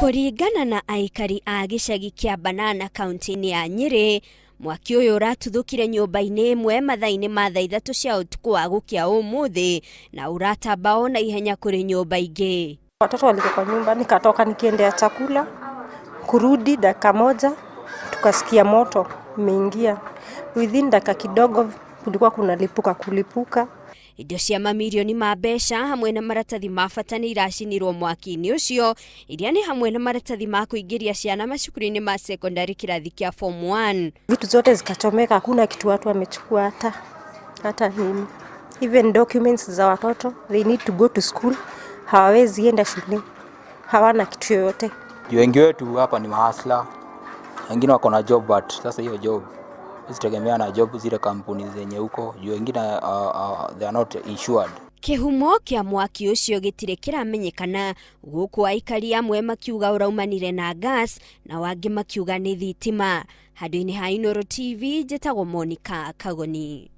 Kũringana na aikari a gĩcagi kĩa Banana kaunti-inĩ ya Nyĩrĩ, mwaki ũyũ ũratuthũkire nyũmba-inĩ ĩmwe mathaa-inĩ ma thaa 3 cia ũtukũ wa gũkĩa ũmũthĩ na ũratamba o na ihenya kũrĩ nyũmba ingĩ. Watoto walikuwa kwa nyumba, nikatoka nikiendea chakula, kurudi dakika moja tukasikia moto imeingia. Within dakika kidogo kulikuwa kunalipuka kulipuka. Indo cia mamirioni ma mbeca hamwe na maratathi ma bata nĩ iracinirwo mwaki-inĩ ũcio, iria nĩ hamwe na maratathi ma kũingĩria ciana macukuru-inĩ ma sekondari kĩrathi kĩa form 1. Vitu zote zikachomeka, hakuna kitu watu wamechukua hata nini. Even documents za watoto, they need to go to school, hawawezi enda shule, hawana kitu yoyote. Wengi wetu hapa ni mahustler, wengine wako na job, but sasa hiyo job zitegemea na job zile kampuni zenye huko juu wengine they are not insured. Kĩhumo kĩa mwaki ũcio gĩtirĩ kĩramenyekana, gũkũ aikari amwe makiuga ũraumanire na gas na wangĩ makiuga nĩ thitima. Handũ-inĩ ha Inooro TV, njĩtagwo Monica Kagoni.